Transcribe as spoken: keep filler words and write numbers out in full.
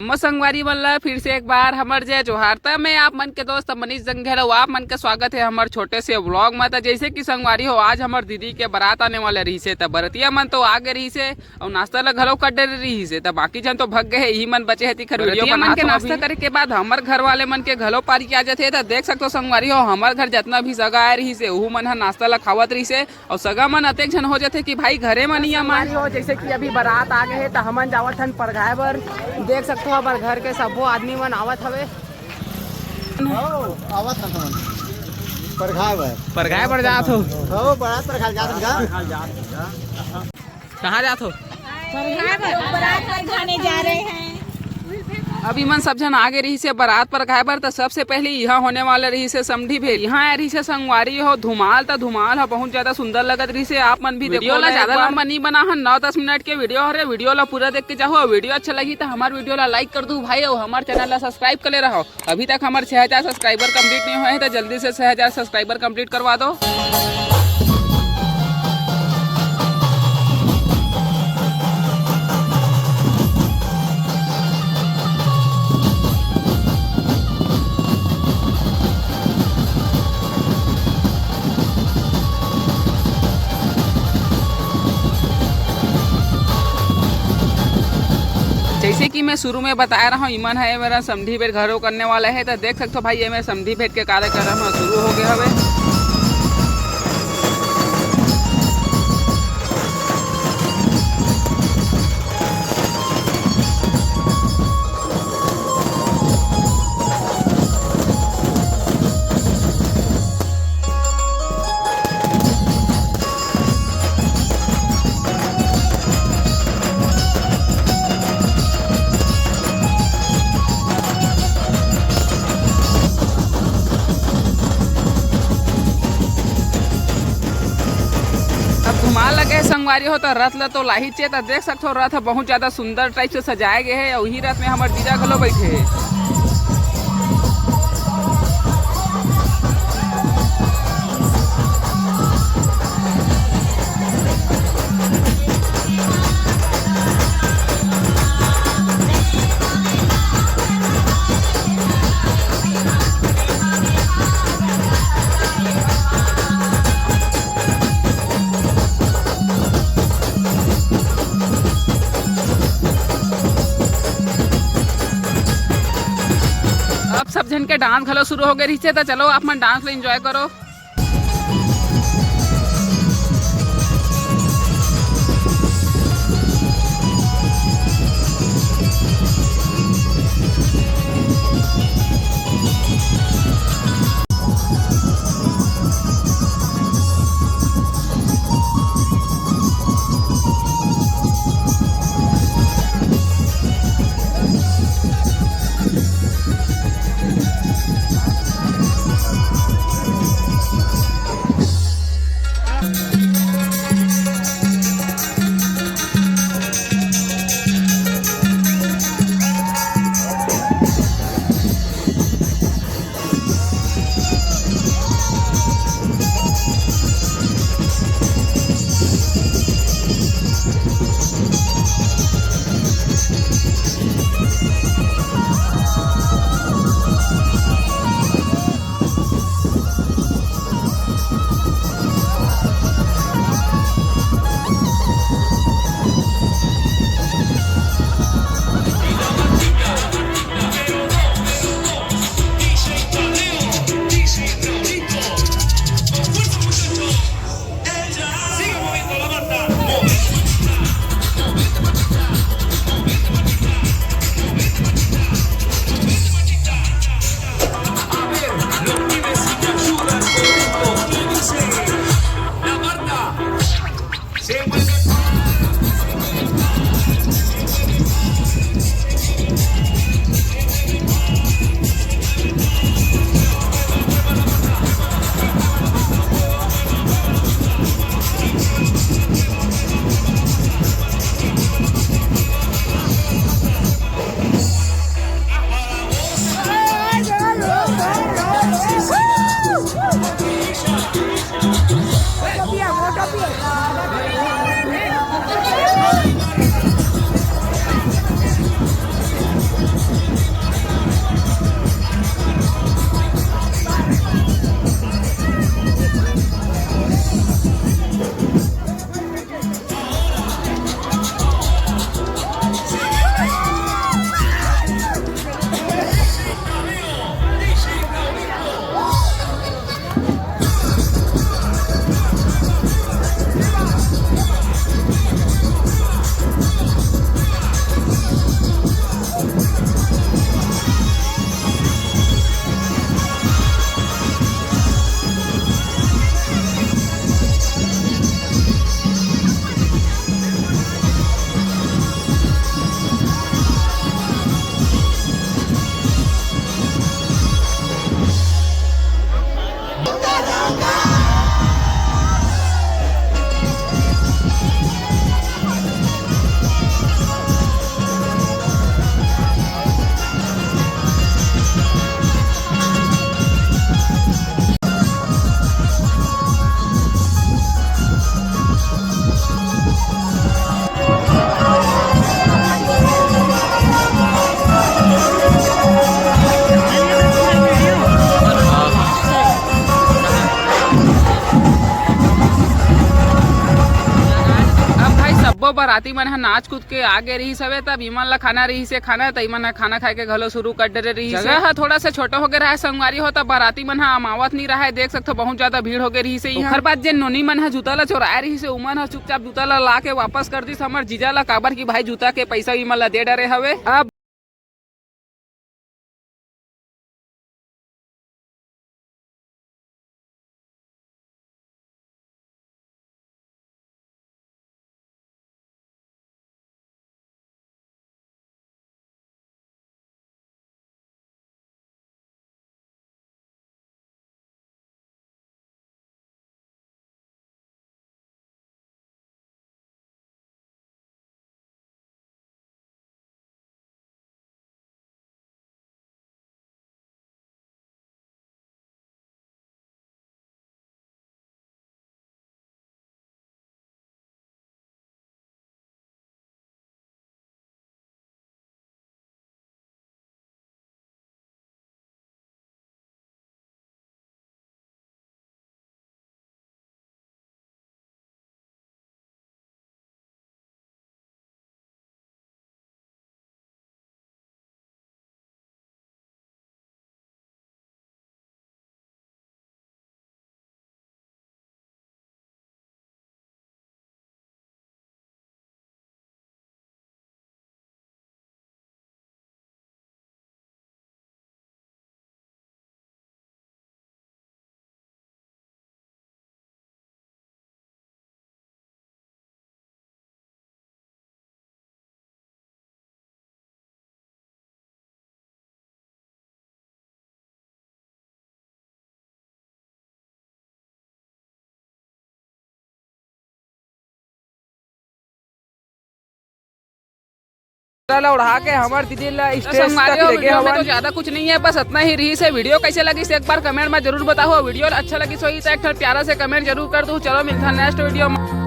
मोर संगवारी मन ला फिर से एक बार हमर जय जोहार। त मैं आप मन के दोस्त मनीष जंघेल अउ आप मन के स्वागत हे हमर छोटे से व्लॉग म। त जैसे कि संगवारी हो, आज हमर दीदी के बारात आने वाला रहिसे, त बरतिया मन तो आ गे रहिसे अउ नाश्ता ला घलो कर डरे रहिसे, त बाकी झन तो भग गे हे, इही मन बचे हे। तिखर वीडियो बरतिया मन के नाश्ता करे के बाद हमर घर वाले मन के घलो पारी आ जाथे। त देख सकथो संगवारी हो, हमर घर जतना भी सगा आए रहिसे, उहू मन ह नाश्ता ला खावत रहिसे। अउ सगा मन अतेक झन हो जथे कि भाई घरे म नइ आमय। संगवारी हो, जैसे कि अभी बारात आ गे हे, त हमन जावत हन परघाए बर। देख सकथो, हमर घर के सब्बो आदमी मन आवत हवे। हो, आवत हन तुमन। परघाए बर। परघाए बर जात हो? हो, बारात परघाए जात हन का? कहाँ जात हो? बारात परघाने जा रहे हैं। अब इमन सब झन आगे रहिसे बारात परघाए बर, त सबसे पहले इहाँ होने वाला रहिसे समधी भेंट। इहाँ आए रहिसे संगवारी हो, धुमाल त धुमाल ह बहुत ज्यादा सुंदर लगत रहिसे। आप मन भी वीडियो देखो ला ला एक ज्यादा बार। लंबा नहीं बना हन, नौ दस मिनट के वीडियो हरे। वीडियो ला पूरा देख के जाहू। वीडियो अच्छा लगी त हमर वीडियो ला लाइक कर दू भाई, अउ हमर चैनल ला सब्सक्राइब कर ले रहो। अभी तक हमर छह हजार सब्सक्राइबर कंप्लीट नहीं होए हे, त जल्दी से छह हजार सब्सक्राइबर कंप्लीट करवा दो। जैसे कि मैं शुरू में बताए रहा हूँ, इमन ह ए मेरा समधी भेंट घलो करने वाला हे, त देख सकथो भाई, ए मेरा समधी भेंट के कार्यक्रम ह शुरू हो गे हवे। अब धुमाल लगे हे संगवारी हो, त रथ ल तो लाही चे, त देख सकथो रथ ह बहुत ज्यादा सुंदर टाइप से सजाए गे हे, अउ उही रथ में हमर जीजा घलो बैठे हे। अब सब झन के डांस घलो शुरू हो गे रहिसे, त चलो आप मन डांस ल एंजॉय करो। बराती मन ह नाच कूद के आगे रहिस हवे, तब इमन ला खाना रहिस हे खाना, त इमन ह खाना खाए के घलो शुरू कर डरे रहिस हे। जगह ह थोड़ा सा छोटा होगे रहय संगवारी हो, तब बराती मन ह अमावत नइ रहय। देख सकथो, बहुत ज्यादा भीड़ होगे रहिस हे इहाँ। ओखर बाद जेन नोनी मन ह जूता ला चोराए रहिस हे, उमन ह चुपचाप जूता ला ला के वापस कर दिस हमर जीजा ला, काबर कि भाई जूता के पैसा इमन ला दे डरे हवे। अब ला उड़ा के हमर दीदी ला तो स्टेज संगवारी तक हो, लेके वीडियो में हवन। तो ज्यादा कुछ नहीं है, बस इतना ही रहिस हे। वीडियो कैसे लगिस एक बार कमेंट में जरूर बताओ। वीडियो अच्छा लगिस होही तो एक ठन प्यारा से कमेंट जरूर कर दो। चलो मिलता है नेक्स्ट वीडियो में।